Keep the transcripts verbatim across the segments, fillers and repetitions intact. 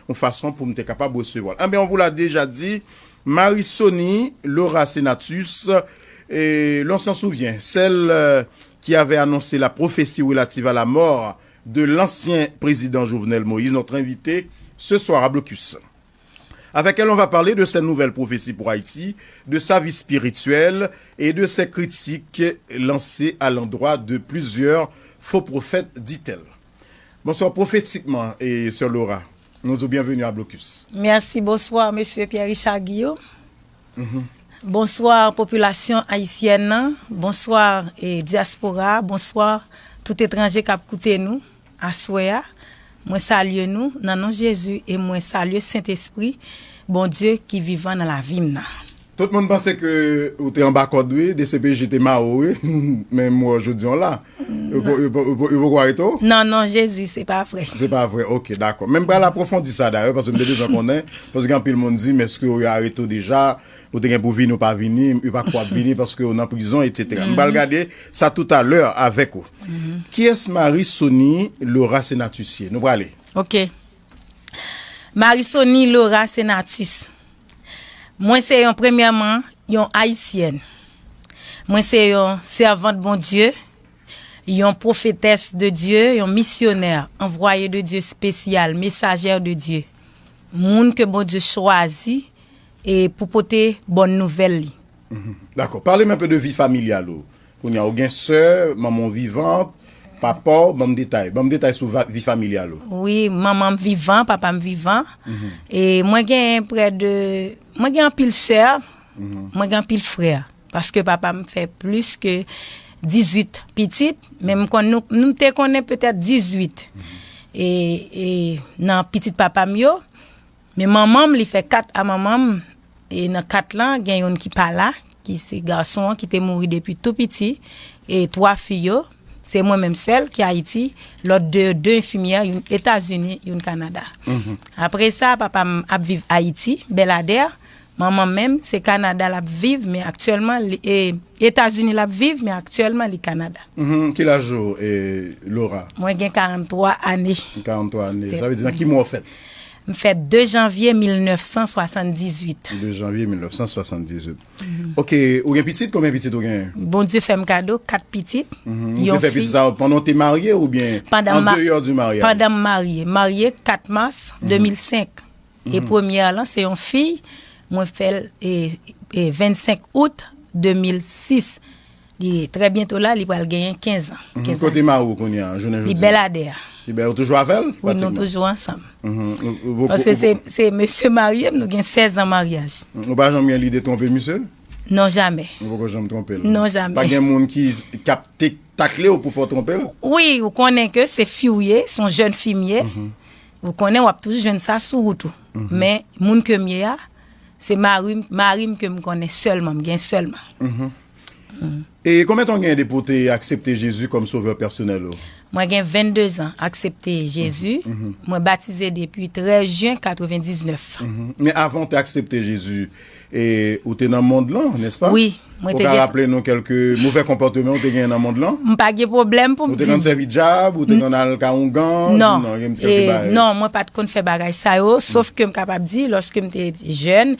yon fason pou m te kapab resevwa l. Enben, on vous l'a déjà dit, Marie Sony Laura Senatus, et l'on s'en souvient, celle euh, qui avait annoncé la prophétie relative à la mort de l'ancien président Jovenel Moïse, notre invitée ce soir à Blocus. Avec elle, on va parler de cette nouvelle prophétie pour Haïti, de sa vie spirituelle et de ses critiques lancées à l'endroit de plusieurs faux prophètes, dit-elle. Bonswa pwofetikman, e Sè Laura, nou di w byenveni a Blocus. Mèsi, bonswa, mesye Pierre Richard Guillaume. Bonswa, popilasyon ayisyèn nan. Bonswa, e, dyaspora. Bonswa, tout etranje k ap koute nou aswè a. Mwen salye nou nan non Jezi e mwen salye Sentespri, Bondye ki vivan nan lavi m nan. Tout moun panse ke ou te anba kòd, wi, D C P J te mare w, wi. Men m wè w jodi an la. Yo po- yo po- yo po- yo poko arete w? Non, non, Jezi, se pa vre. Se pa vre, ok, dakò. Men m pral apwofondi sa dayè, paske m te bezwen konnen, paske gen anpil moun di, men èske yo arete w deja, ou te gen pou vini, ou pa vini, yo pa kwè w ap vini, paske w nan prizon, etsetera. M pral gade sa toutalè avèk ou. Kiyès Marie Sony Laura Senatus ye? Nou prale. Ok. Marie Sony Laura Senatus. Mwen se yon, premyèman, yon ayisyèn. Mwen se yon sèvant Bondye, yon pwofetès de Dye, yon misyonè, anvwaye de Dye espesyal, mesajè de Dye. Moun ke Bondye chwazi e pou pote bòn nouvèl li. Dakò. Pale m enpe de vi familyal ou. Kounye a, ou gen sè, manman w vivan, papa w, ban m detay. Ban m detay sou va- vi familyal ou. Wi, manman m vivan, papa m vivan. E mwen gen prè de, mwen gen anpil sè, mwen gen anpil frè. Paske papa m fè plis ke dizuit pitit, men m konn nou, nou te konnen petèt dizuit. E, e nan pitit papa m yo, men manman m, li fè kat a manman m, e nan kat lan, gen youn ki pa la, ki se gason an ki te mouri depi tou piti, e twa fi yo, se mwen menm sèl ki Ayiti, lòt de, de enfimyè, youn Etazini, youn Kanada. Apre sa, papa m ap viv Ayiti, Bèladè, manman m menm, se Kanada l ap viv, men aktyèlman, li, e, Etazini l ap viv, men aktyèlman, li Kanada. Mhm. Ki laj ou, e, Laura? Mwen gen karant twa ane. Karant twa ane. Sa vle di, nan ki mwa w fèt? M fèt de janvye mil nèf san swasanndizuit. De janvye mil nèf san swasanndizuit. Ok, ou gen pitit? Konbyen pitit ou gen? Bondye fè m kado kat pitit. Mhm. Ou te fè pitit sa pandan w te marye oubyen an deyò di maryaj? Pandan m marye. Marye kat mas de mil senk. E premyè lan, se yon fi, mwen fè l, e, e, vennsenk out de mil sis. Li, trè byento la, li pral genyen kenz an. Mhm. Kenz ane. Kote mari w kounye a, jounen jodi a? Li Bèladè. Li Bèladè, ou toujou avè l, pratikman? Wi, nou toujou ansanm. Mhm. Ou, ou, paske ou, se, se mesye marye m, nou gen sèz an maryaj. Ou pa janm gen lide twonpe misye? Non, jamè. Ou poko janm twonpe l? Non, jamè. Pa gen moun ki, k ap te takle w pou fè w twonpe l? Wi, ou konnen ke se fi w ye, se yon jèn fi m ye. Mhm. Ou konnen w ap toujou jwenn sa sou wout ou. Mhm. Men, moun ke m ye a, se mari m, mari m ke m konnen sèlman, m gen sèlman. Mhm. E konbyen tan w gen depi w te aksepte Jezi kòm sovè pèsonèl ou? Mwen gen venndezan aksepte Jezi. Mhm. Mwen batize depi trèz jen katrevendiznèf. Mhm. Men avan w te aksepte Jezi, e ou te nan mond lan, nèspa? Wi, mwen te gen. Ou ka raple nou kèlke movè konpòteman ou te genyen nan mond lan? M pa gen pwoblèm pou m di. Ou te konn sèvi dyab, ou te konn al kay oungan? Non. Non, gen kèlke bagay. Non, mwen pa t konn fè bagay sa yo, sof ke m kapab di, lòske m te jèn,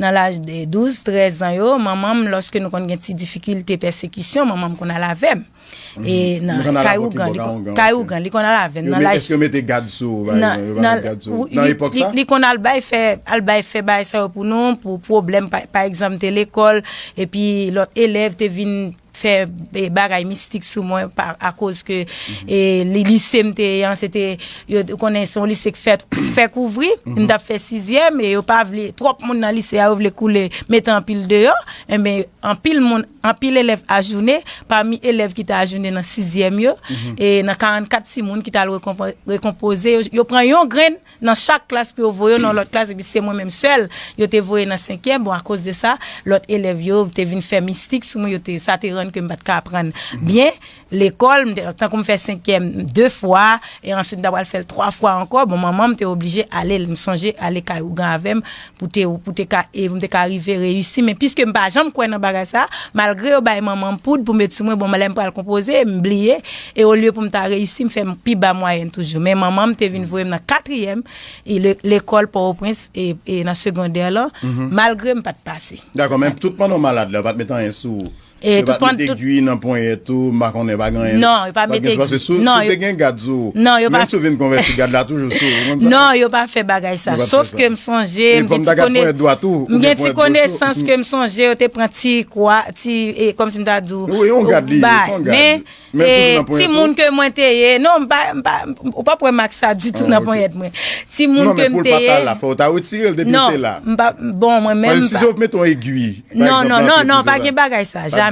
nan laj de douz, trèz an yo, manman m, lòske nou konn gen ti difikilte, pèsekisyon, manman m konn al avè m. E nan kay ougan, kay ougan, li konn al avè m. Nan laj. Èske yo mete gad sou ou, pa egzanp, yo pa met gad sou ou? Nan epòk sa? Li konn al bay fè, al bay fè bagay sa yo pou nou, pou pwoblèm, pa, pa egzanp, te lekòl, epi lòt elèv te vin fè, e, bagay mistik sou mwen, pa, akoz ke, e, li, lise m te ye an, se te, yo, ou konnen se yon lise k fè, fè kouvri, m t ap fè sizyèm, e yo pa vle, twòp moun nan lise a, yo vle koule, mete anpil deyò, enben, anpil moun, anpil elèv ajounen, pami elèv ki te ajounen nan sizyèm yo, e nan karannkat timoun ki t al rekonpo-, rekonpoze, yo, yo pran yon grenn nan chak klas pou yo voye yo nan lòt klas, epi se mwen menm sèl yo te voye nan senkyèm. Bon, akoz de sa, lòt elèv yo te vin fè mistik sou mwen, yo te, sa te rann ke m pa t ka aprann byen. Lekòl, m te, tankou m fè senkyèm de fwa, e answit m ta pral fè l twa fwa ankò. Bon, manman m te oblije ale, m sonje ale kay ougan avè m pou te, pou te ka, e pou m te ka rive reyisi. Men piske m pa janm kwè nan bagay sa, malgre yo bay manman m poud pou met sou mwen, bon, lè m pral konpoze, m bliye, e olye pou m ta reyisi, m fè pi ba mwayèn toujou. Men manman m te vin voye m nan katriyèm, e le-, lekòl Pòtoprens, e, e nan segondè lan, malgre m pa t pase. Dakò, men tout pandan w malad la, yo pa t met anyen sou ou? E yo pa t met egwi nan ponyèt ou, m pa konnen, pa gen anyen. Non, yo pa met egwi. Paske si, si w te gen gad sou ou, menm si w vin konvèti, gad la toujou sou ou, ou konn sa? Non, yo pa fè bagay sa. Sof ke m sonje, m gen ti kone-, m gen ti konesans ke m sonje, yo te pran ti kwa, ti, e, kòmsi m ta di w, bay. Men, e, timoun ke mwen te ye, non, m pa, m pa, ou p ap wè mak sa ditou nan ponyèt mwen. Timoun ke m te ye. Non, men pou l pa t al la, fò w ta retire l depi l te la. Non, m pa, bon, mwen menm m pa. Paske si yo mete yon egwi, pa egzanp, non, non, non, non, pa gen bagay sa, jamè.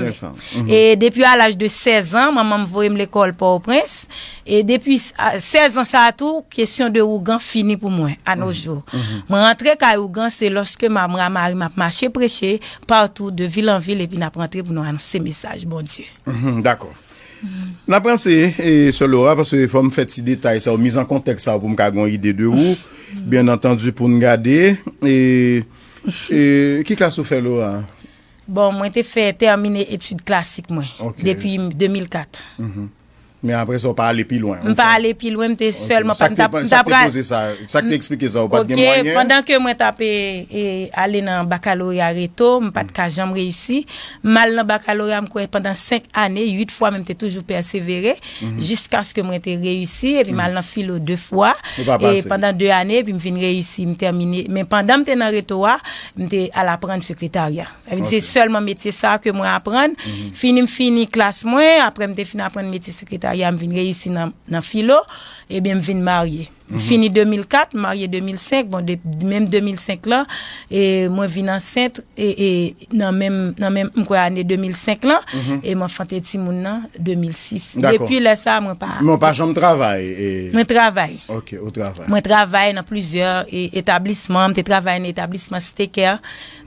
E depi a laj de sèz an, manman m voye m lekòl Pòtoprens. E depi, a, sèz an sa a tou, kesyon de ougan fini pou mwen, a nos jours. Mwen rantre kay ougan, se lòske m a, mwen a mari m ap mache preche patou, de vil an vil, epi n ap rantre pou nou anonse mesaj Bondye. Mhm, dakò. N ap ranse, e, sè Laura, paske fò m fè ti detay sa yo, miz an kontèks sa yo pou m ka gen yon ide de ou. Byen antandi, pou n gade. E, e, ki klas ou fè, Laura? Bon, mwen te fè tèmine etid klasik mwen depi de mil kat. Men apre sa, w pa ale pi lwen. M pa ale pi lwen, m te sèlman pa, m t ap, m t ap pral. Sa k te koze sa? Sa k te eksplike sa? Ou pa t gen mwayen? Ok, pandan ke mwen t ap, e, e, ale nan bakaloreya reto, m pa t ka janm reyisi. M al nan bakaloreya, m kwè pandan senk ane, uit fwa, men m te toujou pèsevere, jiskaske mwen te reyisi, epi m al nan filo de fwa, e pandan de ane, epi m vin reyisi, m tèmine. Men pandan m te nan reto a, m te al aprann sekretarya. Sa vle di se sèlman metye sa ke mwen aprann. Fini m fini klas mwen, apre m te fin aprann metye sekretarya, m vin reyisi nan, nan filo, ebyen m vin marye. M fini de mil kat, m marye de mil senk, bon, de, menm de mil senk lan, e mwen vin ansent, e, e nan menm, nan menm, m kwè ane de mil senk lan, e m anfante timoun nan de mil sis. Dakò. Depi lè sa, mwen pa. Men w pa janm travay, e. Mwen travay. Ok, ou travay. Mwen travay nan plizyè, e, etablisman, m te travay nan etablisman Staycare,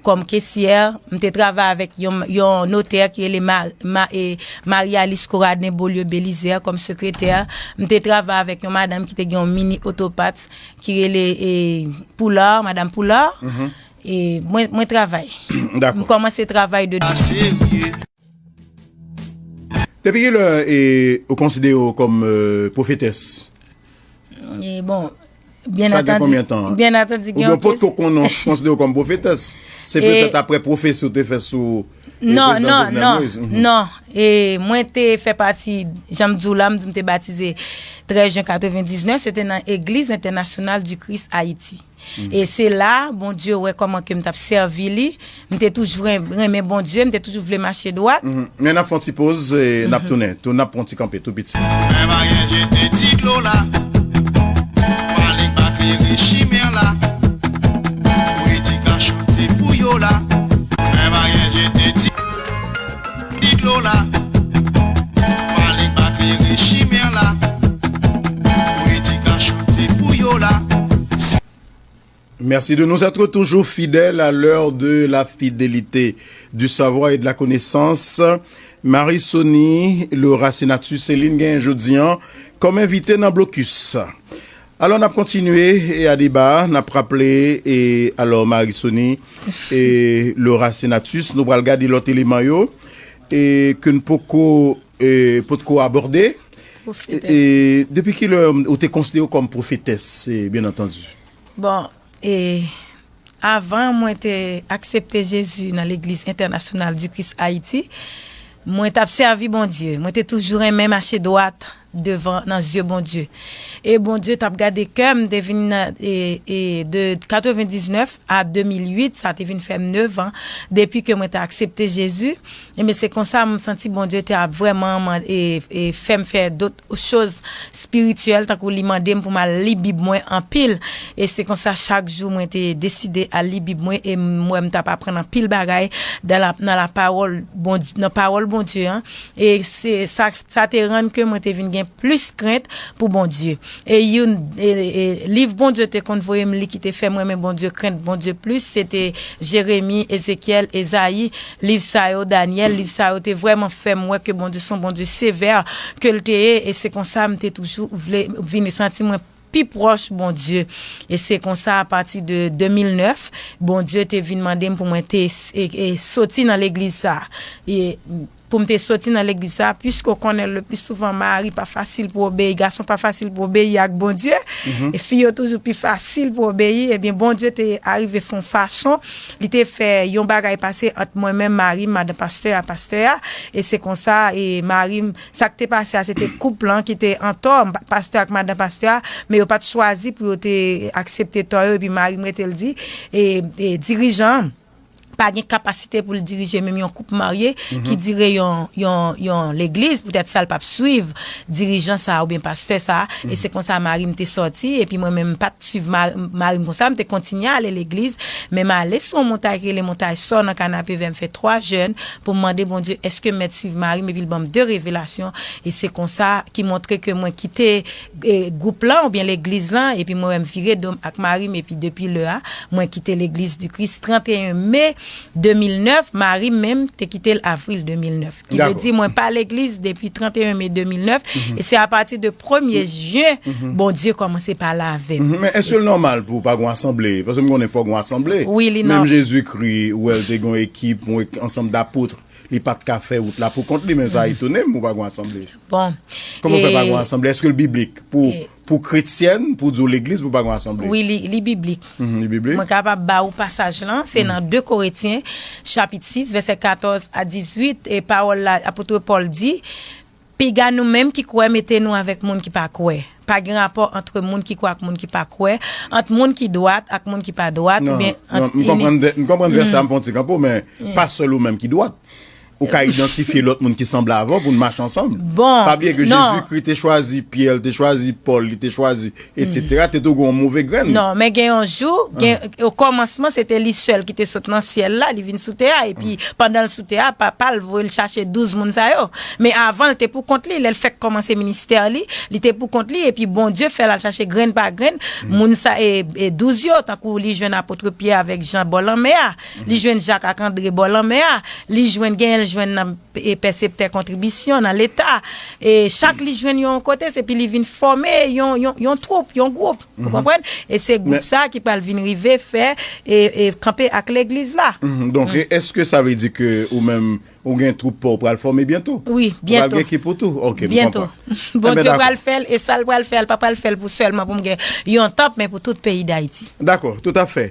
kòm kesyè, m te travay avèk yon, yon notè ki rele Ma-, Ma-, e, Marie Alice Coradin Beaulieu Belizaire kòm sekretè. M te travay avèk yon madanm ki te gen yon mini otopat ki rele, e, Poulard, madanm Poulard. E mwen, mwen travay. Dakò. M kòmanse travay de. Depi kilè, e, ou konsidere w kòm, e, pwofetès? E, bon, byen antandi, byen antandi, gen yon kes-. Oubyen w potko konnen w konsidere w kòm pwofetès? Se petèt apre pwofesi w te fè sou, e, prezidan Jovenel Moïse. Non, non, non. E mwen te fè pati, jan m di w la, m di w m te batize trèz jen katrevendiznèf, se te nan Église Internationale du Christ Haïti. E se la, Bondye wè kòman ke m t ap sèvi li. M te toujou ren-, renmen Bondye, m te toujou vle mache dwat. Men n ap fè yon ti poz, e n ap tounen. Tou, n ap pran yon ti kanpe tou piti. Mwen pa gen jete ti dlo la. Pale pa klere chimè la. Pou edikasyon te pou yo la. Mwen pa gen jete ti, ti dlo la. Pale pa klere chimè la. Pou edikasyon te pou yo la. Merci de nous être toujours fidèles à l'heure de la fidélité, du savoir et de la connaissance. Marie Sony Laura Senatus, se li n genyen jodi an kòm envite nan blokis. Alò, n ap kontinye, e, a deba, n ap raple, e, alò, Marie Sony e Laura Senatus, nou pral gade lòt eleman yo, e, ke n poko, e, potko abòde. E, e, depi kilè ou te konsidere w kòm pwofetès, e, byen antandi? Bon, e, avan mwen te aksepte Jezi nan Legliz Entènasyonal di Kris Ayiti, mwen t ap sèvi Bondye. Mwen te toujou renmen mache dwat devan, nan zye Bondye. E Bondye t ap gade kè m, m te vin nan, e, e, de katrevendiznèf a de mil uit, sa te vin fè m nèf an, depi ke mwen te aksepte Jezi. Ebyen, se konsa m santi Bondye te ap vrèman man-, e, e, fè m fè dòt choz espirityèl, tankou li mande m pou m al li Bib mwen anpil. E se konsa, chak jou, mwen te deside al li Bib mwen, e m wè m t ap aprann anpil bagay nan la, nan la pawòl Bondye, nan pawòl Bondye an. E se sa, sa te rann ke mwen te vin gen plis krent pou Bondye. E youn, e, e, liv Bondye te konn voye m li ki te fè m renmen Bondye, krent Bondye plis, se te Jeremi, Ezekyèl, Ezayi. Liv sa yo, Danyèl, liv sa yo te vrèman fè m wè ke Bondye se yon Bondye sevè ke l te ye, e se konsa m te toujou vle vin santi mwen pi pwòch Bondye. E se konsa, apati de de mil nèf, Bondye te vin mande m pou mwen te e, e, soti nan legliz sa. E pou m te soti nan legliz sa, piske w konnen le pli souvan mari pa fasil pou obeyi, gason pa fasil pou obeyi ak Bondye. E fi yo toujou pi fasil pou obeyi. Ebyen, Bondye te arive fè yon fason, li te fè yon bagay pase ant mwen menm, mari m, madan pastè a, pastè a. E se konsa, e mari m, sa k te pase a, se te koup lan ki te antò, pastè ak madan pastè a, men yo pa t chwazi pou yo te aksepte tò yo, epi mari m rete l di, e, e dirijan an pa gen kapasite pou l dirije menm yon koup marye ki dire yon, yon, yon legliz, poutèt sa l p ap swiv dirijan sa a oubyen pastè sa a. E se konsa mari m te sòti, epi mwen menm m pa t swiv ma-, mari m konsa, m te kontinye ale legliz, men m ale sou yon montay ki rele Montay Sò nan Kanapevè, m fè twa jèn pou m mande Bondye èske m mèt swiv mari m, epi l ban m de revelasyon, e se konsa ki montre ke mwen kite, e, gwoup lan oubyen legliz lan, epi mwen wè m vire do m ak mari m, epi depi lè a, mwen kite Legliz di Kris trannteyen me de mil nèf, mari m menm te kite l avril de mil nèf. Ki vle di mwen pa legliz depi trannteyen me de mil nèf, e se apati de premye jen Bondye kòmanse pale avè m. Men èske l nòmal pou w pa gen yon asanble? Paske m konnen fòk gen yon asanble. Wi, li nòmal. Menm Jezikri, ou wè l te gen yon ekip, yon ek-, ansanm dapot. Li pa t ka fè wout la pou kont li, men sa etone m, ou pa gen yon asanble. Bon. Kòman w fè pa gen yon asanble? Èske l biblik pou, pou kretyèn, pou di w legliz, pou pa gen yon asanble? Wi, li, li biblik. Mhm, li biblik. Mwen kapab ba ou pasaj lan, se nan de Korentyen, chapit sis, vèsè katòz a dizuit, e pawòl la, apot Pòl di, piga nou menm ki kwè, mete nou avèk moun ki pa kwè. Pa gen rapò ant moun ki kwè ak moun ki pa kwè, ant moun ki dwat ak moun ki pa dwat, oubyen ant... Non, m konprann, m konprann vèsè a, m fè yon ti kanpo, men pa sèl ou menm ki dwat. Ou ka idantifye lòt moun ki sanble avè w pou n mache ansanm. Bon, pa bliye ke Jezikri te chwazi Pyè, li te chwazi Pòl, li te chwazi, etsetera, te tou gen yon move grenn. Non, men gen yon jou, gen, o kòmansman, se te li sèl ki te sot nan syèl la, li vin sou tè a, epi pandan l sou tè a, papa l voye l chache douz moun sa yo. Men avan, l te pou kont li, lè l fèk kòmanse ministè li, li te pou kont li, epi Bondye fè l al chache grenn pa grenn, moun sa, e, e douz yo, tankou li jwenn apot Pyè avèk Jan bò lanmè a, li jwenn Jak ak Andre bò lanmè a, li jwenn, genyen l jwenn nan e pèseptè kontribisyon nan leta. E chak li jwenn yon kote, se epi li vin fòme yon, yon, yon twoup, yon gwoup. Ou konprann? E se gwoup sa ki pral vin rive fè e, e kanpe ak legliz la. Mhm. Donk, e, èske sa vle di ke ou menm, ou gen twoup pa w pral fòme byento? Wi, byento. Ou pral gen ekip ou tou? Ok, m konprann. Bondye pral fè l, e sa l pral fè a, l pa pral fè l pou sèlman pou m gen yon tanp, men pou tout peyi Dayiti. Dakò, toutafè.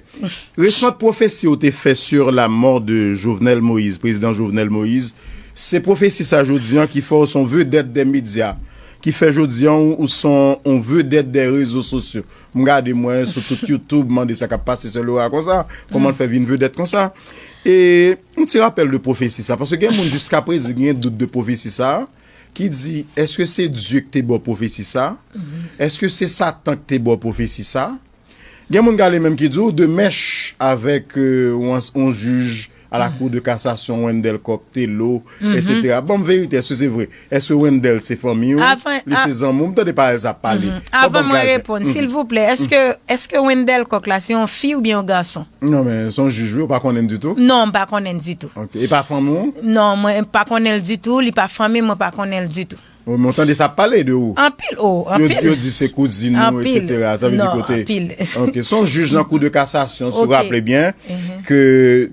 Resant pwofesi ou te fè sur la mort de Jovenel Moïse, prezidan Jovenel Moïse, se pwofesi sa jodi an ki fè w se yon vedèt dè medya, ki fè jodi an ou, ou se yon, yon vedèt dè rezo sosyo. M gade mwen sou tout YouTube, mande sa k ap pase sè Laura konsa, kòman l fè vin vedèt konsa. E yon ti rapèl de pwofesi sa, paske gen moun jiskaprezan gen dout de pwofesi sa, ki di, èske se Dye ki te ba w pwofesi sa? Èske se Satan ki te ba w pwofesi sa? Gen moun gade menm ki di w de mèch avèk, euh, yon, yon jij à la Cour de cassation, Wendell Coq, Telo, etsetera. Ban m verite, èske se vre? Èske Wendell se fanmi w? Li se zanmi w? M tande parèy sa ap pale. Avan mwen reponn, silvouplè, èske, èske Wendell Coq la se yon fi oubyen yon gason? Non, men se yon jij, wi, ou pa konnen l ditou? Non, m pa konnen l ditou. Ok, e pa fanmi w? Non, mwen pa konnen l ditou, li pa fanmi m, mwen pa konnen l ditou. Wi, men w tande sa ap pale de ou. Anpil, o, anpil. Yo di, yo di se kouzin ou, etsetera. Sa vle di kote. Anpil. Ok, se yon jij nan Kou de Kasasyon, si w raple byen, ke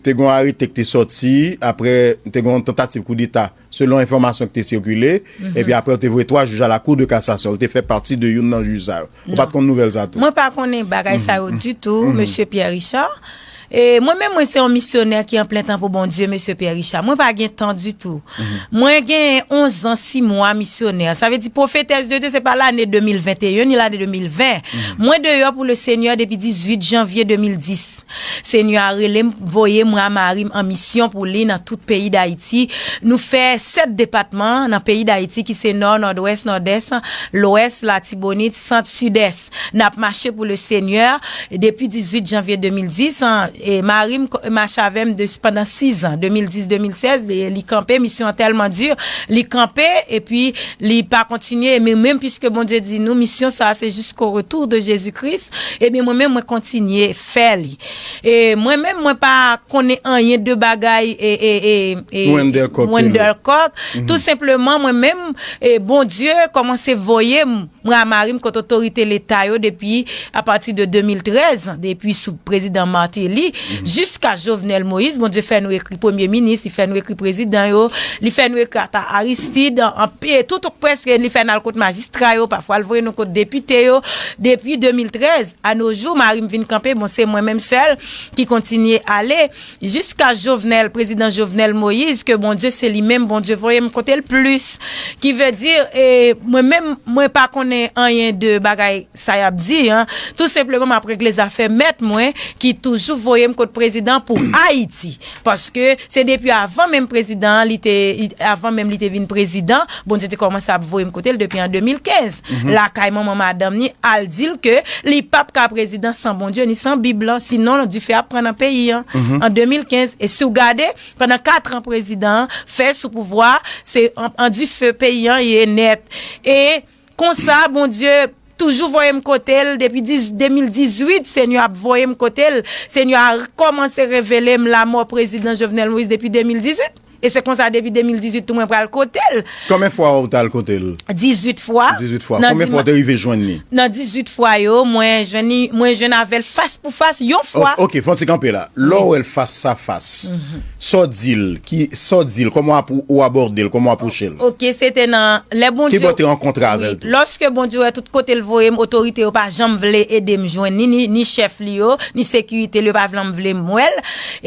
te gen yon arete ki te sòti, apre te gen yon tantativ koudeta, selon enfòmasyon ki te sikile, epi apre yo te voye twa jij a la Cour de cassation, li te fè pati de youn nan jij sa yo. Ou pa t konn nouvèl sa tou? Mwen pa konnen bagay sa yo ditou, mesye Pierre Richard. E mwen menm, mwen se yon misyonè ki an plen tan pou Bondye, mesye Pierre Richard. Mwen pa gen tan ditou. Mwen gen onz an, sis mwa misyonè. Sa vle di pwofetès de Dye, se pa lane de mil venteyen, ni lane de mil ven. Mwen deyò pou le Senyè depi dizuit janvye de mil dis. Senyè a rele m, voye mwen a mari m an misyon pou li nan tout peyi Dayiti. Nou fè sèt depatman nan peyi Dayiti ki se Nò, Nòdwès, Nòdès, Lwès, Latibonit, Sant, Sidès. N ap mache pou le Senyè depi dizuit janvye de mil dis, an, e mari m ko- mache avè m de, pandan sis an, de mil dis, de mil sèz, e li kanpe, misyon an tèlman di, li kanpe, epi li pa kontinye, men menm piske Bondye di nou, misyon sa a se jusqu'au retour de Jésus-Christ, ebyen mwen menm, mwen kontinye fè li. E mwen menm, mwen pa konnen anyen de bagay, e, e, e, e, Wendell Coq, Wendell Coq. Tou senpleman, mwen menm, e, Bondye kòmanse voye m, mwen a mari m kot otorite leta yo depi apati de de mil trèz, depi sou prezidan Martelly, jiska Jovenel Moïse. Bondye fè nou ekri premye minis, li fè nou ekri prezidan yo, li fè nou ekri ata Aristide, an, an, e tout, prèske li fè n al kot majistra yo, pafwa l voye nou kot depite yo. Depi de mil trèz, a no jou, mari m vin kanpe, bon, se mwen menm sèl ki kontinye ale, jiska Jovenel, prezidan Jovenel Moïse, ke Bondye se li menm, Bondye voye m kote l plis. Ki vle di, e, mwen menm, mwen pa konnen anyen de bagay sa y ap di, an. Tou senpleman, m ap regle zafè mèt mwen, ki toujou voye m kot prezidan pou Ayiti. Paske se depi avan menm prezidan an, li te, avan menm li te vin prezidan, Bondye te kòmanse ap voye m kote l depi an de mil kenz. Lakay manman madanm ni, al di l ke li p ap ka prezidan san Bondye, ni san Bib lan, sinon dife ap pran nan peyi an. An de mil kenz, e si w gade, pandan kat an prezidan an fè sou pouvwa, se an, an dife peyi an ye nèt. E konsa, Bondye toujou voye m kote l depi dis- de mil dizuit, Senyè ap voye m kote l. Senyè a kòmanse revele m lamò prezidan Jovenel Moïse depi de mil dizuit. E se konsa, depi de mil dizuit tou, mwen pral kote l. Konbyen fwa ou t al kote l? Dizuit fwa. Dizuit fwa. Nan Konbyen fwa ou te rive jwenn li? Nan dizuit fwa yo, mwen jwenn li, mwen jwenn avè l fas pou fas yon fwa. Ok, fè yon ti kanpe la. Lè w wè l fas a fas, sa w di l, ki, sa w di l, kòman w ap, ou abòde l, kòman w apwoche l? Ok, se te nan lè Bondye. Ki bò w te rankontre avè l tou? Lòske Bondye wè tout kote l voye m, otorite yo pa janm vle ede m jwenn ni, ni, ni chèf li yo, ni sekirite li yo pa vle m vle m wè l.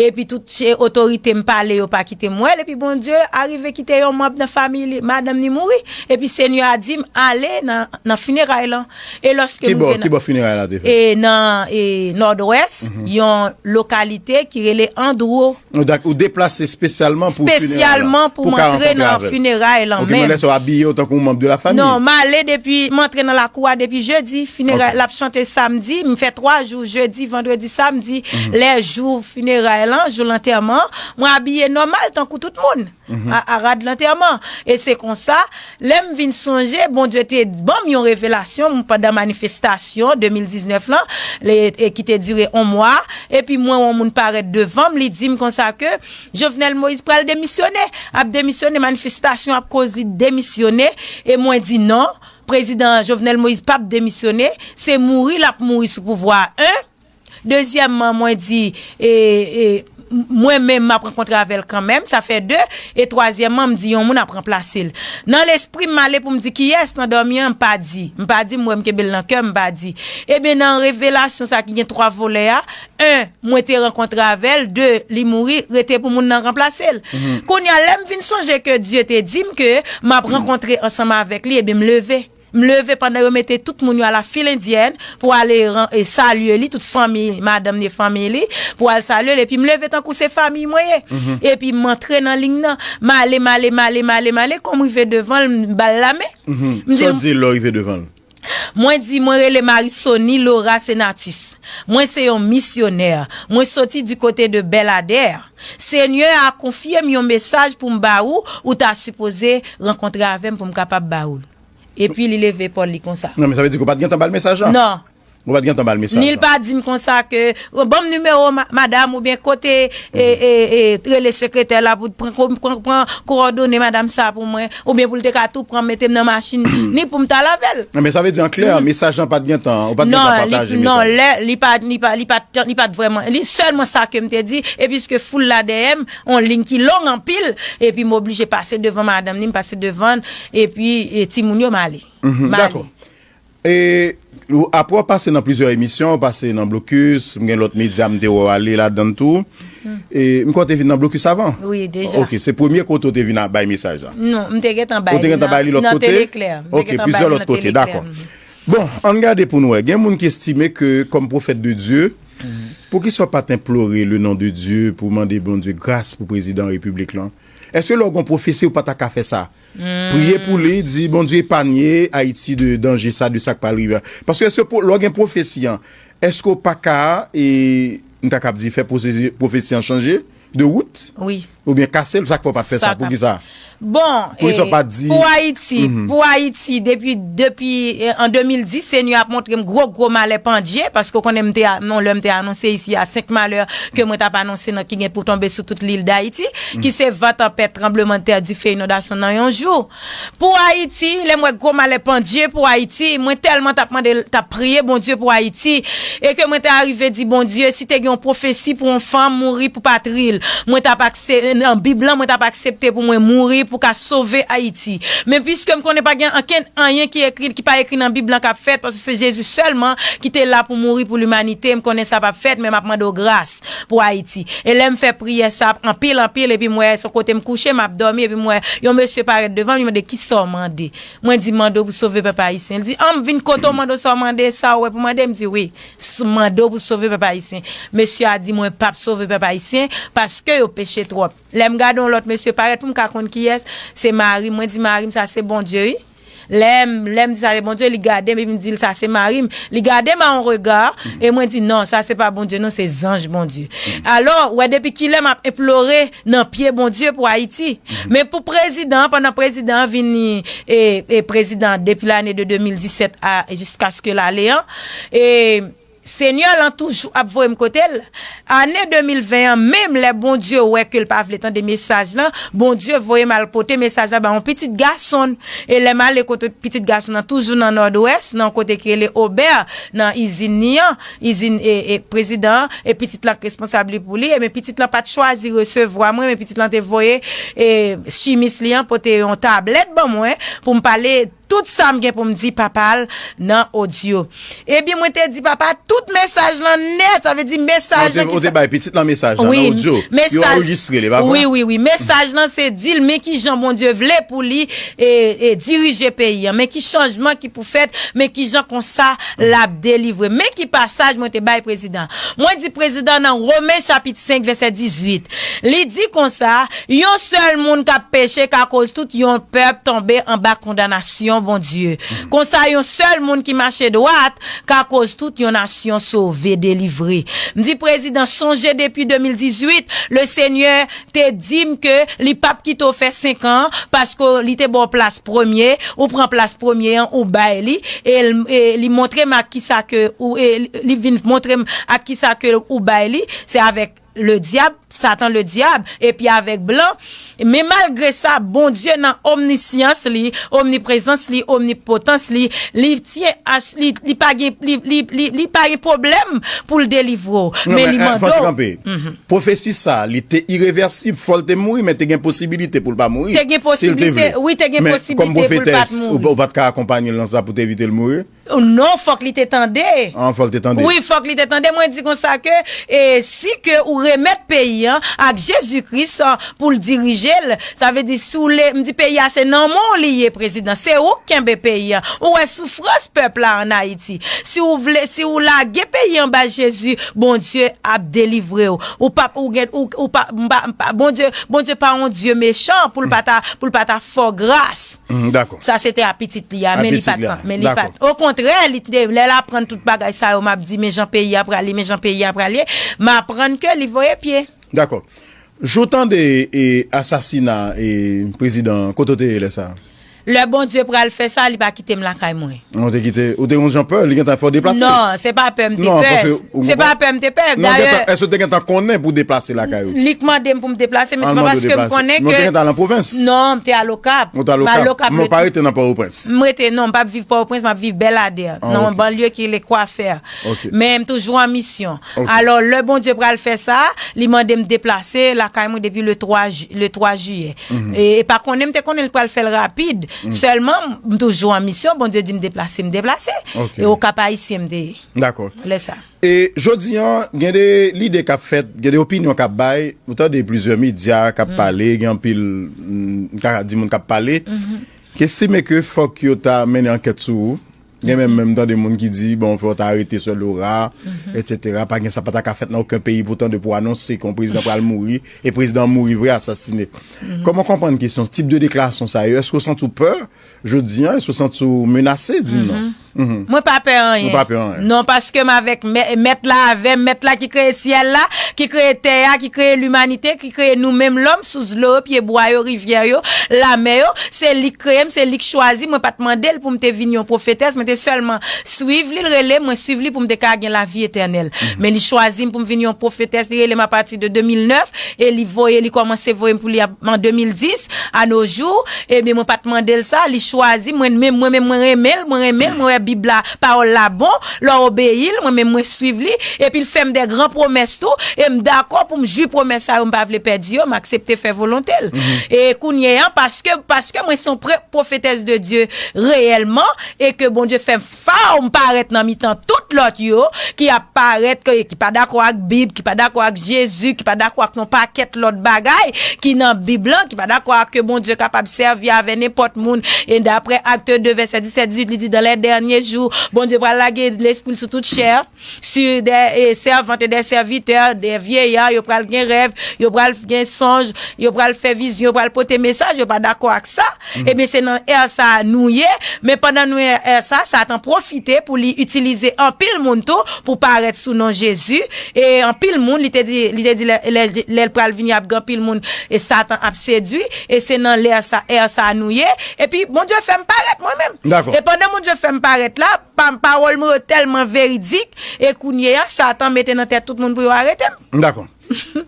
Epi tout che- otorite m pale yo pa kite m wè l. Epi Bondye arive kite yon manm nan fanmi li, madanm ni mouri. Epi Senyè a di m ale nan, nan fineray lan. E lòske Ki m bò, rive ki nan, bò fineray la te fèt? E nan, e, Nòdwès, yon lokalite ki rele Andro. Ou dak- ou deplase espesyalman pou fineray la? Espesyalman pou m antre nan fineray lan. Ok, men lè sa w abiye w tankou yon manm de la fanmi? Non, m ale depi, m antre nan lakou a depi jedi. Fineray la ap chante samdi, m fè twa jou, jedi, vandredi, samdi. Lè jou fineray lan, jou lantèman, mwen abiye nòmal tankou tout moun. A, a rad lantèman. E se konsa, lè m vin sonje, Bondye te ban m yon revelasyon pandan manifestasyon de mil diznèf lan, le- e ki te dire yon mwa, epi mwen wè yon moun parèt devan m, li di m konsa ke Jovenel Moïse pral demisyone, ap demisyone, manifestasyon ap koz li demisyone, e mwen di non, prezidan Jovenel Moïse p ap demisyone, se mouri l ap mouri sou pouvwa a, en. Dezyèmman, mwen di, e, e, mwen menm m ap rankontre avè l kanmenm, sa fè de, e twazyèmman, m di yon moun ap ranplase l. Nan lespri m, m ale pou m di kiyès nan dòmi an, m pa di. M pa di, m wè m kenbe l nan kè m, m pa di. Ebyen, nan revelasyon sa ki gen twa volè a, en, mwen te rankontre avè l, de, li mouri, rete pou moun nan ranplase l. Kounye a, lè m vin sonje ke Dye te di m ke m ap rankontre ansanm avèk li, ebyen, m leve. M leve pandan yo mete tout moun yo a la fil endyèn pou ale ran- e salye li, tout fanmi, madanm li, fanmi li, pou al salye l. Epi m leve tankou se fanmi mwen ye. Epi m antre nan liy nan. M ale, m ale, m ale, m ale, m ale. Kon m rive devan l, m ba l lamen. M di Sa w l, di l lè w rive devan l? Mwen di, mwen rele Marisony Laura Senatus. Mwen se yon misyonè. Mwen soti di kote de Bèladè. Senyè a konfye m yon mesaj pou m ba ou, ou ta sipoze rankontre avè m pou m kapab ba ou l. Epi li leve epòl li konsa. Non, men sa vle di ke w pa t gentan ba l mesaj la? Non. Ou pa t gentan ba l mesaj Ni l la? Pa di m konsa ke, "Ban m nimewo ma- madam," oubyen, "Kote, e, e, e, rele sekretè la pou pran, ko- pran, pran kowòdone madam sa pou mwen," oubyen pou l te ka tou pran mete m nan machin, ni pou m t al avè l. Non, men sa vle di an klè, mesaj lan pa t gentan, ou pa t gentan Non, li, pataje non, mesaj. Lè, li pa, li pa, li pa t, li pa t vrèman, li sèlman sa ke m te di, epi piske foul la dèyè m, on liy ki long anpil, epi m oblije pase devan madanm ni, m pase devan, epi, e, timoun yo, m ale. Mhm, M ale. Dakò. E, ou- apre w pase nan plizyè emisyon, w pase nan Blokis, m gen lòt medya m te wè w ale ladan l tou. E, m kwè w te vin nan Blokis avan? Wi, deja. Ok, se premye kote w te vin a- bay mesaj la? Non, m te gentan bay Ou te gentan bay li lòt nan kote? Teleklè. M te Ok, gentan plizyè bay li lòt nan kote, Teleklè. dakò. Bon, ann gade pou n wè. Gen moun ki estime ke, kòm pwofèt de Dye, poukisa w pa t enplore le non de Dye pou mande Bondye gras pou prezidan repiblik lan? Èske lè w gen pwofesi, ou pa ta ka fè sa? Priye pou li, di, "Bondye, epanye Ayiti de danje sa, de sa k pral rive a." Paske èske pou- lè w gen pwofesi an, èske w pa ka, e, m ta kab di, fè pwofesi an chanje de wout, oubyen kase l, sa k fè w pa t fè sa? Poukisa? Bon, pou Ayiti, pou Ayiti, depi, depi an de mil dis, Senyè ap montre m gwo, gwo malè pandye, paske w konnen m te, non, lè m te anonse isi a senk malè ke mwen t ap anonse nan ki gen pou tonbe sou tout lil Dayiti, ki se van, tanpèt, tranblemanntè, dife, inondasyon nan yon jou. Pou Ayiti, lè m wè gwo malè pandye pou Ayiti, mwen tèlman t ap mande, t ap priye Bondye pou Ayiti, e ke mwen te arive di Bondye, si te gen yon pwofesi pou yon fanm mouri pou patri l, mwen t ap aksepte, nan Bib lan, mwen t ap aksepte pou mwen mouri pou ka sove Ayiti. Men piske m konnen pa gen ankenn anyen ki ekri, ki pa ekri nan Bib lan k ap fèt, paske se Jezi sèlman ki te la pou mouri pou limanite, m konnen sa p ap fèt, men m ap mande w gras pou Ayiti. E lè m fè priyè sa anpil, anpil, epi m wè se kote m kouche, m ap dòmi, epi m wè yon mesye parèt devan m, li mande, "Kisa w mande?" Mwen di, "Mande w pou sove pèp ayisyen." Li di, "An, m vin kote w mande w sa w mande, sa w wè pou mande?" M di, "Wi, mande w pou sove pèp ayisyen." Mesye a di, "Mwen p ap sove pèp ayisyen paske yo peche twòp." Lè m gade yon lòt mesye parèt pou m ka konn kiyès, se mari m. Mwen di, "Mari m, sa se Bondye, wi." Lè m, lè m di, "Sa se Bondye," li gade m epi m di l, "Sa se mari m." Li gade m a yon rega, e mwen di, "Non, sa se pa Bondye, non, se zanj Bondye." Alò, w wè depi kilè m ap enplore nan pye Bondye pou Ayiti. Men pou prezidan an, pandan prezidan an vin e, e prezidan depi lane de de mil disèt a jiskaske l ale an, e Senyè lan toujou ap voye m kote l. Ane de mil ven an, menm lè Bondye wè ke l pa vle tande mesaj lan, Bondye voye m al pote mesaj la ba yon pitit gason l. E lè m ale kote pitit gason nan, toujou nan Nòdwès, nan yon kote ki rele Obè, nan izin li an, izin e, e prezidan an, e pitit lan k responsab li pou li, e men pitit lan pa t chwazi resevwa mwen, men pitit lan te voye e chimis li an pote yon tablèt ban mwen pou m pale tout sa m gen pou m di papa l nan odyo. Ebyen, mwen te di papa tout mesaj lan nèt, sa vle di mesaj lan ki... Ou te bay pitit lan mesaj lan nan odyo. Yo anrejistre li, pa vre? Wi, wi, wi. Mesaj lan se di l men kijan Bondye vle pou li e, e dirije peyi an, men ki chanjman ki pou fèt, men kijan konsa l ap delivre. Men ki pasaj mwen te bay prezidan. Mwen di prezidan nan Women chapit senk vèsè dizuit. Li di konsa, yon sèl moun k ap peche ka koz tout yon pèp tonbe anba kondanasyon Bondye. Konsa, yon sèl moun ki mache dwat ka koz tout yon nasyon sove, delivre. M di, prezidan, sonje depi de mil dizuit, le Senyè te di m ke li p ap kite w fè senk an, paske li te ba w plas premye, ou pran plas premye an, ou bay li, e l, e li montre m ak kisa ke ou, e li vin montre m ak kisa ke ou bay li, se avèk le dyab, Satan le dyab, epi avèk blan. Men malgre sa, Bondye nan omnisyans li, omniprezans li, omnipotans li, li tyen ach-, li, li pa gen, li, li, li, li pa gen pwoblèm pou l delivre w. Men li mande w. Pwofesi sa, li te irevèsib, fò l te mouri, men te gen posibilite pou l pa mouri, si l te vle. Wi, te gen posibilite pou l pa t mouri. Ou, ou pa t ka akonpanye l nan sa pou te evite l mouri? Non, fòk li te tande. Ah, fòk li te tande. Wi, fòk li te tande. Mwen di konsa ke, e, si ke ou remèt peyi an ak Jezi Kris, a, pou l dirije l, sa vle di si w le, m di peyi a se nan men w li ye, prezidan. Se ou k kenbe peyi an. Ou wè soufrans pèp la ann Ayiti. Si w vle, si w lage peyi an bay Jezi, Bondye ap delivre w. Ou p ap, ou gen, ou, ou pa, m pa, m pa, Bondye, Bondye pa yon Dye mechan pou l pa ta, pou l pa ta fè w gras. Sa se te a pitit li a, men li pa t, men li pa t. Okontrè, li te, lè l aprann tout bagay sa yo, m ap di, men jan peyi a prale, men jan peyi a prale, m aprann ke li voye pye. Dakò. Jou tande e, asasina e, prezidan an, kote w te ye lè sa a? Lè Bondye pral fè sa, li pa kite m lakay mwen. Ou te kite, ou te yon jan pè, li gentan fè w deplase? Non, se pa pè m te pè. Se pa pè m te pè. Dayè, èske w te gentan konnen pou w deplase lakay ou? Li k mande m pou m deplase, men se pa paske m konnen ke... Men w te gentan al nan pwovens? Non, m te al Okap. Ou te al Okap? Men w pa rete nan Pòtoprens? M rete, non, m p ap viv Pòtoprens, m ap viv Bèladè, nan yon banlye ki rele Kwafè. Men m toujou an misyon. Alò, lè Bondye pral fè sa, li mande m deplase lakay mwen depi le twa ji-, le twa jiyè. E, e pa konnen, m te konnen l pral fè l rapid. Sèlman, m toujou an misyon, Bondye di m deplase, m deplase. E Okap Ayisyen m te ye. Dakò. Lè sa. E jodi an, gen de lide k ap fèt, gen de opinyon k ap bay, ou tande plizyè medya k ap pale, gen anpil, mm, m ka di moun k ap pale, ki estime ke fòk yo ta mennen ankèt sou ou, Gen menm, menm tande moun ki di, bon, fò w ta arete Sè Laura, etsetera. Pa gen, sa pa ta ka fèt nan okenn peyi, poutan depi w anonse ke yon prezidan pral mouri, e prezidan an mouri vre, asasine. Kòman w konprann kesyon, tip de deklarasyon sa yo? Èske w santi w pè jodi an? Èske w santi w menase? Di m non. Mwen pa pè anyen. Ou pa pè anyen. Non, paske m avèk mè- mèt la avè m, mèt la ki kreye syèl la, ki kreye tè a, ki kreye limanite, ki kreye nou menm lòm, sous dlo yo, pye bwa yo, rivyè yo, lamè yo. Se li k kreye m, se li k chwazi m. Mwen pa t mande l pou m te vin yon pwofetès, mwen te sèlman swiv li, l rele m, mwen swiv li pou m te ka gen lavi etènèl. Men li chwazi m pou m vin yon pwofetès, li rele m apati de de mil nèf, e li voye, li kòmanse voye m pou li ap- an de mil dis, a no jou, ebyen, mwen pa t mande l sa, li chwazi, mwen menm, mwen menm, mwen renmen l, mwen renmen l, mwen wè Bib la, pawòl la bon, lè w obeyi l, mwen menm, mwen swiv li, epi l fè m de gran pwomès tou, e m dakò pou m jwi pwomès sa yo, m pa vle pèdi yo, m aksepte fè volonte l. E kounye a, paske, paske mwen se yon pre- pwofetès de Dye reyèlman, e ke Bondye fè m fò m parèt nan mitan tout lòt yo, ki ap parèt, ke- ki pa dakò ak Bib, ki pa dakò ak Jezi, ki pa dakò ak yon pakèt lòt bagay ki nan Bib lan, ki pa dakò ak ke Bondye kapab sèvi avè nenpòt moun. E daprè Acte deux, verset dix-sept, dix-huit, li di, dans les derniers jours, Bondye pral lage lespri l sou tout chè, sur des eh, servantes et des serviteurs, des vieillards, yo pral gen rèv, yo pral gen sonj, yo pral fè vizyon, yo pral pote mesaj, yo pa dakò ak sa. Ebyen, se nan è sa a nou ye, men pandan nou ye nan è sa a, Satan pwofite pou li itilize anpil moun tou pou parèt sou non Jezi, e anpil moun, li te di, li te di lè, lè, lè l pral vini, ap gen anpil moun, e Satan ap sedui, e se nan lè sa, è sa a nou ye, epi Bondye fè m parèt mwen menm. Dakò. E pandan Bondye fè m parèt la, pa- pawòl mwen yo tèlman veridik, e kounye a, Satan mete nan tèt tout moun pou yo arete m. Dakò.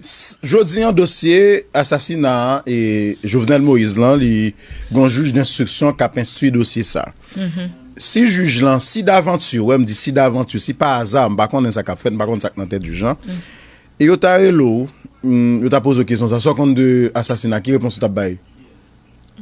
S- Jodi an, dosye asasina e Jovenel Moïse lan, li gon jij denstriksyon k ap enstwi dosye sa. Si jij lan, si davanti, wè, m di si davanti, si pa aza, m pa konnen sa k ap fèt, m pa konn sa k nan tèt jij lan. E yo ta rele w, mm, yo ta poze w kesyon sa, sa w konn de asasina, ki repons ou t ap bay?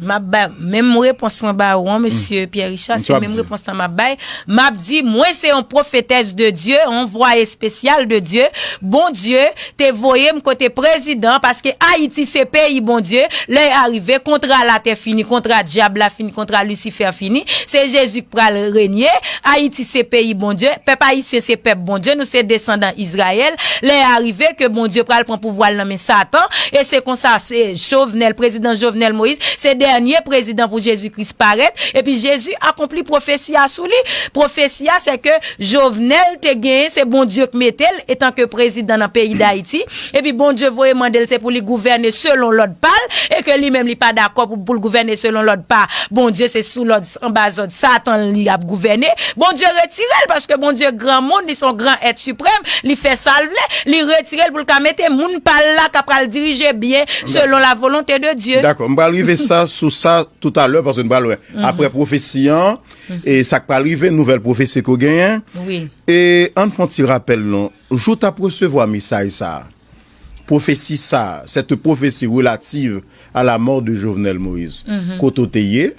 M ap bay menm repons mwen ba ou an, mesye Pierre Richard, se menm repons lan m ap bay. M ap di, mwen se yon pwofetès de Dye, yon vwa espesyal de Dye. Bondye te voye m kote prezidan, paske Ayiti se peyi Bondye. Lè a rive, kontra latè fini, kontra dyab la fini, kontra Lisifè fini. Se Jezi k pral renye. Ayiti se peyi Bondye. Pèp ayisyen se pèp Bondye. Nou se desandan Izrayèl. Lè a rive ke Bondye pral pran pouvwa l nan men Satan. E se konsa, se Jovenel, prezidan Jovenel Moïse, se dènye prezidan pou Jezi Kris parèt. Epi Jezi akonpli pwofesi a sou li. Pwofesi a, se ke Jovenel te genyen, se Bondye k mete l etanke prezidan nan peyi Dayiti. Epi Bondye voye mande l se pou li gouvène selon lòd pa l, e ke li menm li pa dakò pou, pou l gouvène selon lòd pa Bondye, se sou lòd, anba zòd Satan li ap gouvène. Bondye retire l, paske Bondye granmoun, li se yon gran èt siprèm, li fè sa l vle, li retire l pou l ka mete moun pa l la k ap pral dirije byen selon la volonte de Dye. Dakò, m pral rive sa, sou sa toutalè, paske n pral wè. Aprè pwofesi an, e sa k pral rive, nouvèl pwofesi ke w genyen. Wi. E ann fè yon ti rapèl, non. Jou w t ap resevwa mesaj sa a, pwofesi sa a, cette prophétie relative à la mort de Jovenel Moïse, kote w te ye,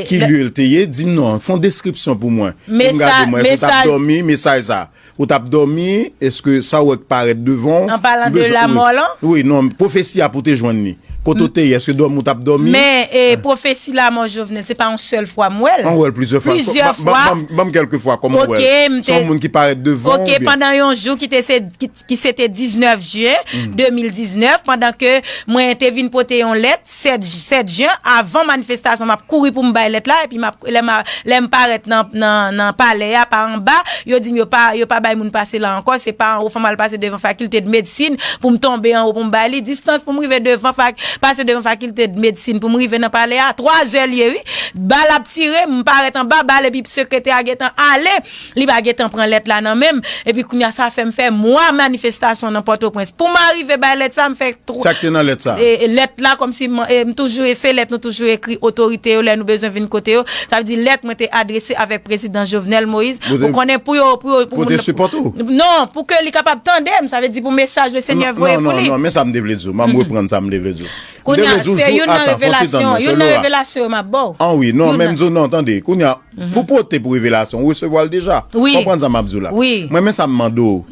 ki lye l te ye, di m non, fè yon deskripsyon pou mwen. Pou m gade mwen, èske w t ap dòmi, mesaj sa a. Ou t ap dòmi, èske sa w wè k parèt devan w? An palan de lamò lan? Wi, non, pwofesi a pou w te jwenn li. Kote w te ye, èske dòmi w t ap dòmi? Men, e, pwofesi lamò Jovenel, se pa yon sèl fwa m wè l. An wè l plizyè fwa. Plizyè fwa. Ban m kèlke fwa, kòman w wè l? Se yon moun ki parèt devan w oubyen? Ok, pandan yon jou ki te se, ki, ki se te diznèf jen de mil diznèf, pandan ke mwen te vin pote yon lèt, sèt, sèt jen, avan manifestasyon, m ap kouri pou m bay lèt la, epi m ap, lè m a- Lè m parèt nan, nan, nan palè a, pa anba, yo di m yo pa, yo pa bay moun pase la ankò, se pa anwo, fò m al pase devan fakilte de medsin pou m tonbe anwo pou m bay li. Distans pou m rive devan fak-, pase devan fakilte de medsin pou m rive nan palè a, twa zè l ye, wi. Bal ap tire, m parèt anba, bal epi sekretè a gentan ale, li pa gentan pran lèt la nan men m. Epi kounye a sa fè m fè mwa manifestasyon nan Pòtoprens. Pou m arive bay lèt sa, m fè Sa k te nan lèt sa? E, e, lèt la, kòmsi m, e, m toujou, e se lèt nou toujou ekri otorite yo lè nou bezwen vin kote yo. Sa vle di lèt mwen te adrese avèk prezidan Jovenel Moïse. Ou konnen pou yo, pou yo, pou moun. Pou te sipòte w? Non, pou ke li kapab tande m. Sa vle di pou mesaj Lesenyè voye pou li. Non, non, non, men sa m te vle di w. M ap reprann sa m te vle di w. Kounye a, se youn nan revelasyon, youn nan revelasyon yo m ap ba w. An wi, non, men m di w non, tande. Kounye a, pou pote pou revelasyon, ou resevwa l deja. Wi. Konprann sa m ap di w la. Wi. Mwen, men sa m mande w.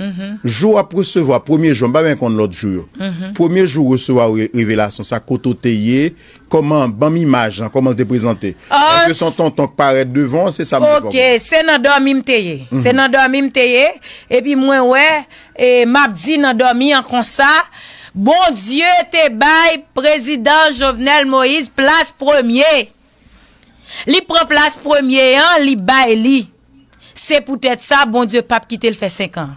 Jou w ap resevwa, premye jou, m pa byen konn lòt jou yo. Premye jou w resevwa re- revelasyon sa, kote w te ye, kòman, ban m imaj lan, kòman l te prezante? Èske se yon tonton k parèt devan w? Se sa m vle fè w konprann. Ok, se nan dòmi m te ye. Se nan dòmi m te ye. Epi mwen wè, e, m ap di nan dòmi an konsa, Bondye te bay prezidan Jovenel Moïse plas premye. Li pran plas premye an, li bay li. Se poutèt sa, Bondye p ap kite l fè senk an.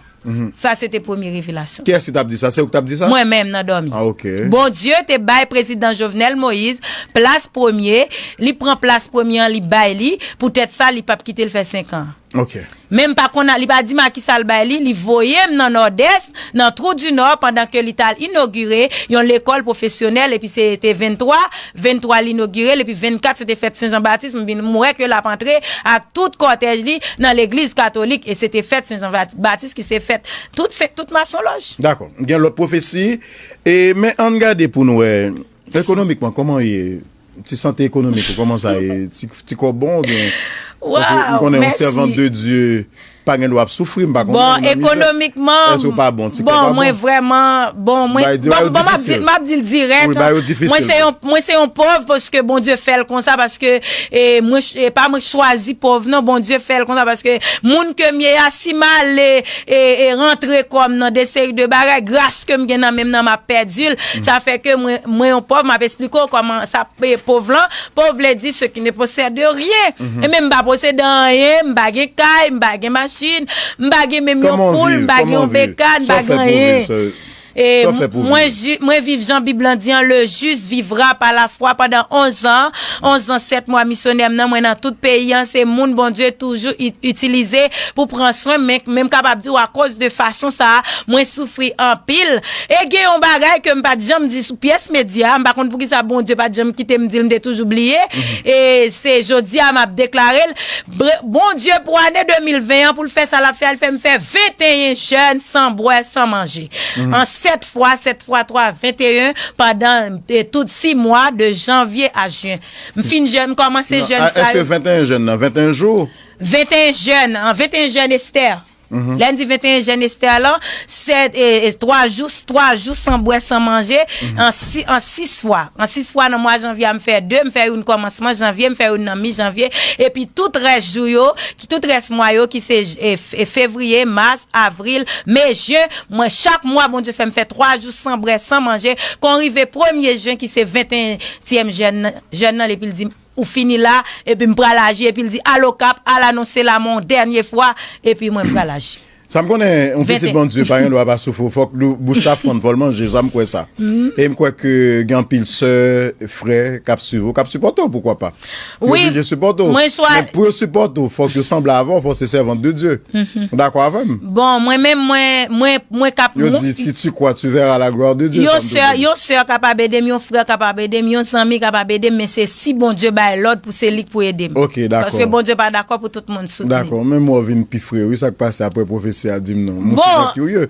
Sa se te premye revelasyon. Kiyès ki t ap di sa? Se ou ki t ap di sa? Mwen menm nan dòmi. Ah, ok. Bondye te bay prezidan Jovenel Moïse plas premye, li pran plas premye an, li bay li, poutèt sa, li p ap kite l fè senk an. Ok. Men m pa konn, li pa di m a kisa l bay li, li voye m nan Nòdès, nan Trou di Nò, pandan ke li t al inogire yon lekòl pwofesyonèl, epi se te venntwa, venntwa li inogire l, epi vennkat se te fèt Sen Jan Batis, m vin, m wè ke l ap antre ak tout kòtèj li nan legliz katolik, e se te fèt Sen Jan Bat-, Batis ki se fèt tout, se, tout masonlòj. Dakò. Gen lòt pwofesi, e, men ann gade pou nou wè, ekonomikman, kòman w ye? Ti sante ekonomik ou, kòman sa ye? Ti, ti kòb bon oubyen? Paske m konnen yon sèvant de Dye pa gen dwa ap soufri, m pa konnen. Bon, ekonomikman, èske w pa bon? Ti kòb pa bon? Bon, mwen vrèman, bon, mwen, bon, bon, m ap di, m ap di l dirèk. Wi, bagay yo difisil. Mwen se yon, mwen se yon pòv paske Bondye fè l konsa, paske, e, mwen, e, pa mwen k chwazi pòv, non, Bondye fè l konsa, paske moun ke m ye a, si m ale, e, e, rantre kò m nan de seri de bagay, gras ke m gen nan men m nan, m ap pèdi l. Sa fè ke mwen, mwen yon pòv, m ap esplike w kòman sa e pòv lan, pòv vle di ceux qui ne possèdent rien. E menm m pa posede anyen, m pa gen kay, m pa gen machin, m pa gen menm yon poul, m pa gen yon bekàn, m pa gen anyen. E mwen, mwen viv jan Bib lan di an, le juste vivra par la foi pandan onz an, onz an, sèt mwa misyonè m nan, mwen nan tout peyi an, se moun Bondye toujou i-, itilize pou pran swen m, men, men m kapab di w akoz de fason sa a, mwen soufri anpil. E gen yon bagay ke m pa t janm di sou pyès medya, m pa konn poukisa Bondye pa t janm kite m di l, m te toujou bliye. E se jodi a m ap deklare l. Bre-, Bondye pou ane de mil ven an, pou l fè sa l ap fè a, l fè m fè venteyen jèn san bwè, san manje. An sèt fwa, sèt fwa twa, venteyen, pandan, e, tout sis mwa de janvye a jen. M fin jèn, m kòmanse jèn sa yo. Èske venteyen jèn nan, venteyen jou? Venteyen jèn, an venteyen jèn Estè. Lè n di venteyen jèn Estè lan, sèt, e, e, twa jou, twa jou san bwè, san manje, an si-, an sis fwa. An sis fwa nan mwa janvye a, m fè de, m fè youn kòmansman janvye, m fè youn nan mi janvye, epi tout rès jou yo, ki, tout rès mwa yo, ki se, e, f-, e, fevriye, mas, avril, me, jen, mwen, chak mwa, Bondye fè m fè twa jou san bwè, san manje, kon rive premye jen, ki se venteyentyèm jèn nan, jèn nan, epi l di m, ou fini la, epi m pral aji, epi l di, al Okap, al anonse la mò yon dènye fwa, epi mwen m pral aji. Sa m konnen, yon pitit Bondye pa gen dwa pa soufri, fòk bouch la fann, fò l manje, sa m kwè sa. E m kwè ke gen anpil sè, frè, k ap swiv ou, k ap sipòte w, poukwa pa. Yo oblije sipòte w. Men pou yo sipòte w, fòk yo sanble avè w, fòk se sèvant de Dye. Ou dakò avè m? Bon, mwen menm, mwen, mwen, mwen k ap... Yo di, si tu crois, tu verras la gloire de Dieu, sa m toujou di. Yon sè kapab ede m, yon frè kapab ede m, yon zanmi kapab ede m, men se si Bondye bay lòd pou se li k pou ede m. Ok, dakò. Paske Bondye pa dakò pou tout moun soutni. Dakò, men mwen w vin pi fre, wi, sa k pase apre pwofesi a di m non. M on ti jan kirye.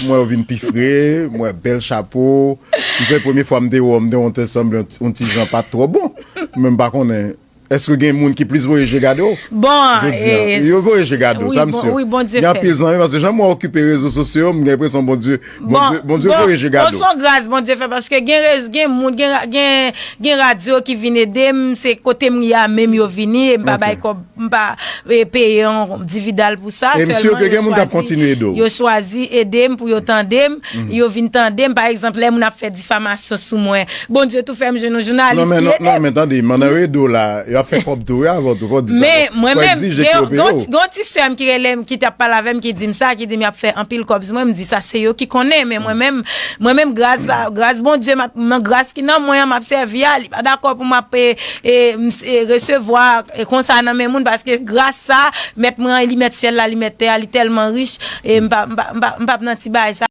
Mwen w vin pi fre, mwen bèl chapo. M se premye fwa m te wè w, m te wè w te sanble yon ti, yon ti jan pa twò bon. Men m pa konnen. Èske gen moun ki plis voye je gade w? Bon, jodi a, e, yo voye je gade w, wi, sa m si. Wi, Bondye fè. Gen anpil zanmi, paske jan mwen okipe rezo sosyo yo, m gen enpresyon Bondye, Bondye, Bondye voye je gade w. Bon, se yon gras Bondye fè, paske gen rez-, gen moun, gen ra-, gen, gen radyo ki vin ede m, se kote m ye a menm yo vini, e m pa bay kòb, m pa, e, peye yon dividal pou sa, sèlman yo chwazi, yo chwazi ede m pou yo tande m, yo vin tande m. Pa egzanp, lè moun ap fè difamasyon sou mwen, Bondye tou fè m jwenn yon jounalis ki ede m. Non, men tande, mandan yo ede w la, y ap fè kòb tou, wi, avè w tou, fò w di sa. Men mwen menm, gen yon ti sè m ki rele m, ki t ap pale avè m, ki di m sa, ki di m y ap fè anpil kòb sou mwen, m di sa se yo ki konnen, men mwen menm, mwen menm, gras a, gras Bondye, m ap, nan gras ki nan mwen an, m ap sèvi a, li pa dakò pou m ap, e, e, m, e, resevwa, e, konsa nan men moun, paske gras sa, mèt mwen an, li mèt syèl la, li mèt tè a, li tèlman rich, e m pa, m pa, m pa, m p ap nan ti bagay sa.